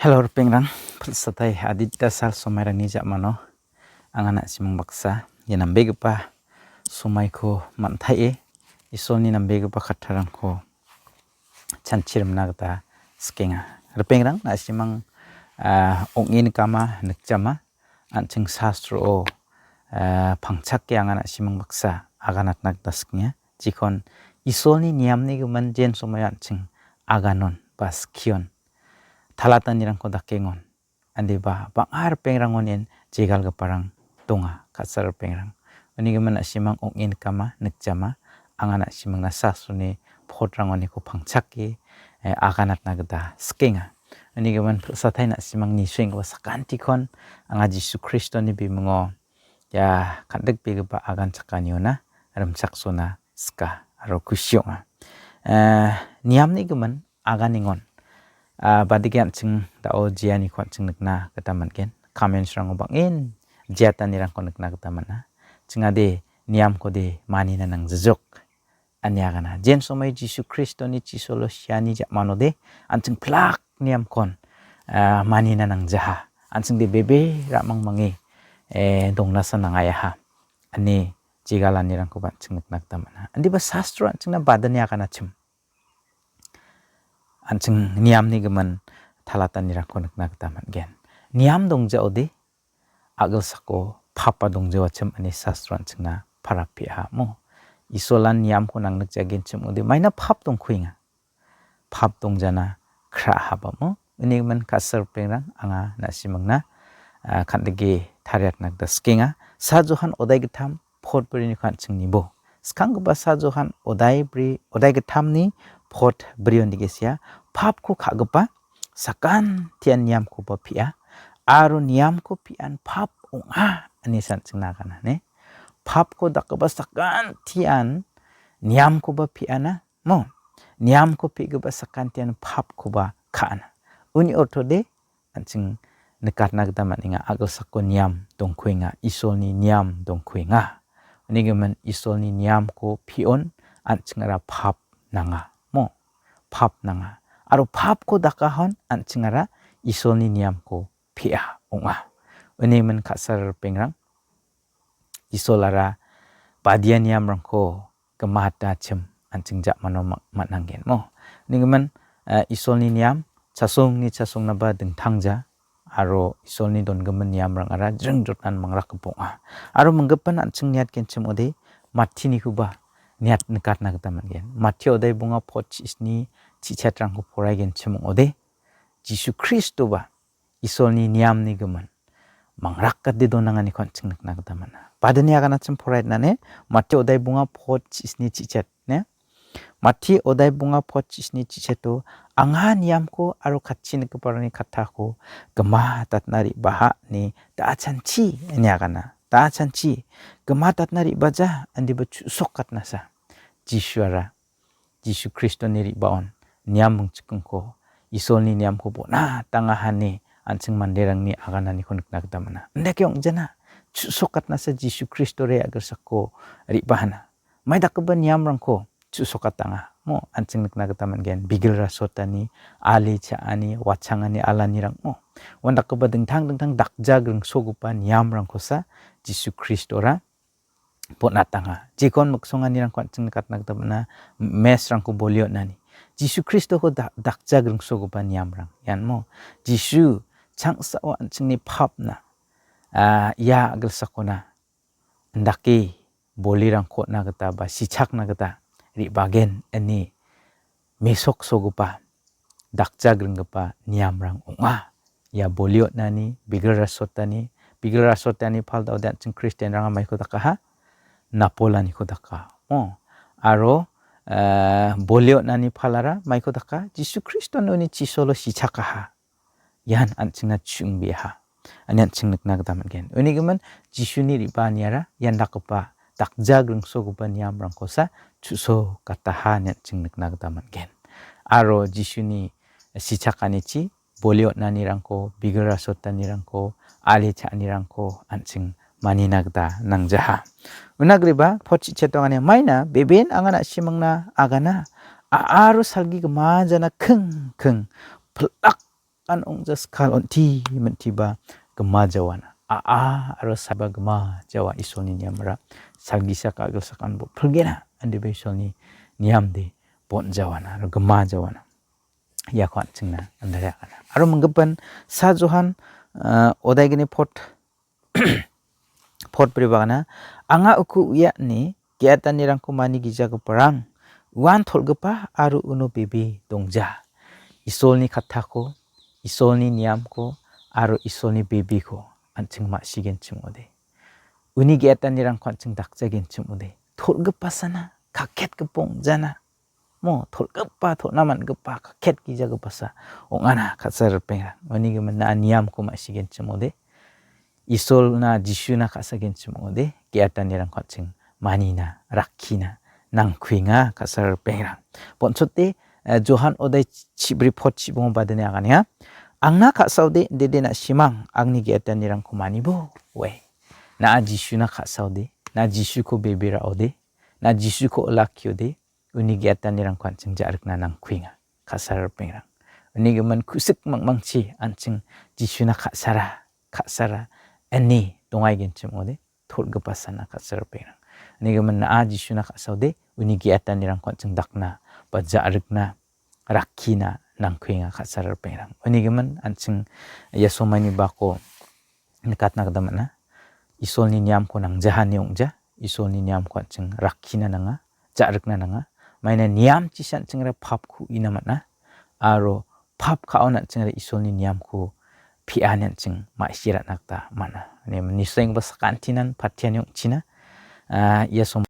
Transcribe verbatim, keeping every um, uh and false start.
Hello, ripengrang. Pil·satai adita sal somairangni ja·mano anga na·simang baksa ia nambegipa somaiko man·taie Isolni nambegipa kattarangko chanchirimna gita sikenga. Ripengrang, na·simang, ah, ong·e nikama, nikjama, an·ching sastro-o, ah, pangchake anga na·simang baksa aganatna gita sikenga. Jikon Isolni niamni gimin jen somoio an·ching aganon ba skion. Talatanirangko dakengon. Andiba bang·a ripengrangon ian jegalgiparang donga, ka·sal ripengrang. Uni gimin na·simang ong·e nikama, nikjama, anga na·simangna sastroni potrangoniko pangchake, eh, aganatna gita sikenga. Uni gimin pil·satai na·simang nisuenggipa sakantikon anga Jisu Kristoni bimingo ia kandikbegipa agan chakaniona rimchaksona sika aro kusi ong·a. Eh, niamni gimin aganingon. Ah, badike an·ching da·o jeaniko an·ching nikna gita man·gen. Comments-rango bang·en jeatanirangko nikna gita man·a. Chingade niamkode manina nangjajok. Ania gana. Jen somoi Jisu Kristoni chisolo siani ja·manode an·ching plak niamkon, ah, manina nangjaha. An·chingde bebe ra·mangmange, eh, dongnasa nangayaha. Ane jegalanirangkoba an·ching nikna gita man·a. Andiba sastro an·chingna badani aganachim. An·ching niamni gimin talatanirangko nikna gita man·gen. Niam dongjaode a·gilsako papa dongjawachim ine sastro an·chingna parapia mo. Isolan niamko nangnikjagenchim ode maina pap dongkuenga. Pap dongjana kra habamo. Uni gimin ka·sal ripengrang anga na·simangna, ah, kandike tariatna gita sikenga. Sa Johan odai gittam pot briniko an·ching nibo. Skanggipa Sa Johan odai bri, odai gittamni pot brio nigisia, papko ka·gipa sakantian niamkoba pia, aro niamko pian pap ong·a, ine san·chingna agana, ne? Papko dakgipa sakantian niamkoba piana, mo? Niamko pi·gipa sakantian papkoba ka·ana. Uni ortode, an·ching nikatna gita man·enga, a·gilsako niam dongkuenga, Isolni niam dongkuenga. Uni gimin Isolni niamko pi·on an·chingara pap nanga, mo? Pap nanga. Aro papko dakahon an·chingara Isolni niamko pia ong·a. Uni gimin ka·sal ripengrang, Isolara badia niamrangko gimatachim an·ching ja·mano ma-, man·anggen mo. Uni gimin, eh, Isolni niam chasongni chasongnaba dingtangja, aro Isolni dongimin niamrangara jringjotnan mangrakgipa ong·a. Aro minggipin an·ching niatgenchim ode Mattinikoba niat nikatna gita man·gen. Matti odai bonga pochisni chichatrangko poraigenchim ong·ode Jisu Kristoba Isolni niamni gimin mangrakgade donanganiko an·ching nikna gita man·a. Badini aganachim poraitnane, Matio odai bonga pot chisni chichet, ne? Mati odai bonga pot chisni chicheto, "Anga niamko aro katchi nikgiparangni kattako gimatatna re·baha," ine da·achanchi, ine agana. Da·achanchi, gimatatna re·baja, indiba chu·sokatnasa. Jisuara Jisu Kristoni re·baon niam mingchikingko, Isolni niamko bon·atangaha ine an·ching manderangni agananiko nikna gita man·a. Indake ong·jana, chu·sokatnasa Jisu Kristore a·gilsako re·bahana. Mai dakgipa niamrangko chu·sokatanga. Mo, an·ching nikna gita man·gen. Bigil rasotani, ali cha·ani, watchangani, alanirang mo. Uandakgipa dingtang dingtang dakja gringsogipa niamrangkosa Jisu Kristora bon·atanga. Jekon miksonganirangko an·ching nikatna gita man·a, mesrangko bolion·ani. Jisu Kristoko da-, dakja gringsogipa niamrang. Ian mo, Jisu changsao an·chingni papna, ah, ia a·gilsakona indake bolirangko on·na gita ba sichakna gita re·bagen ine mesoksogipa dakja gringgipa niamrang ong·a. Ia boli on·ani, bigil rasotani, bigil rasotani pal da·ode an·ching Kristianranga maiko dakaha? Napolaniko daka. O, aro, eh, boli on·ani palara maiko daka? Jisu Kristoni uni chisolo sichakaha. Ian an·chingna chu·ingbeaha. Ine an·ching nikna gita man·gen. Unigimin Jisuni re·baaniara ian dakgipa dakja gringsogipa niamrangkosa chu·sokataha ine an·ching nikna gita man·gen. Aro Jisuni sichakanichi boli on·anirangko, bigil rasotanirangko, ali cha·anirangko an·ching manina gita nangjaha. Una griba, pot chi·chetongani maina, beben anga na·simangna agana, a-, aro salgi gimajana king, king, pilak an ong·ja skal on·ti mintiba gima jawana. A·a aro saba gima jawa Isolni niamra. Salgisak a·gilsak an bo pilgena. Indiba Isolni niamde bon jawana aro gima jawana. Iako an·chingna andare agana. Aro minggipan Sa Johan, ah, odaigini pot pot bribagana, anga uku uiatni ge·atanirangko mani gijagiparang, uan tol·gipa aro uno bebe dongja. Isolni kattako, Isolni niamko aro Isolni bebeko an·ching ma·sigenchim ong·ode. Uni ge·atanirangko an·ching dakjagenchim ong·ode. Tol·gipasana, kaketgipa ong·jana. Mo tol·gipa, tol·na man·gipa, kaket gijagipasa ong·ana, ka·sal ripengrang. Uni gimin na·a niamko ma·sigenchim ong·ode. Isolna, Jisuna ka·sagenchim ong·ode. Ge·atanirangko an·ching manina, rakkina, nangkuenga, ka·sal ripengrang. Bonchote, eh, Johan odai chibri pot chibongo badine aganenga. Angna ka·saode, dede na·simang, angni ge·atanirangko manibo, we. Na·a Jisuna ka·saode, na·a Jisuko bebe ra·ode, na·a Jisuko olakiode, uni ge·atanirangko an·ching ja·rikna nangkuenga, ka·sal ripengrang. Uni gimin ku·sik mangmangchi an·ching Jisuna ka·sara, ka·sara ine dongaigenchim ong·ode, tol·gipasana, ka·sal ripengrang. Uni gimin na·a Jisuna ka·saode, uni ge·atanirangko an·ching dakna ba ja·rikna, rakkina nangkuenga, ka·sal ripengrang. Uni gimin an·ching ia somaini bako nikatna gita man·a. Isolni niamko nangjahani ong·ja. Isolni niamko an·ching rakkina nanga, ja·rikna nanga. Maina niamchisa an·chingara papko uina man·a. Aro pap ka·on an·chingara Isolni niamko pe·ani an·ching ma·sirana gita man·a. Ine nisenggipa sakantinan patiani ong·china. Ah, ia som-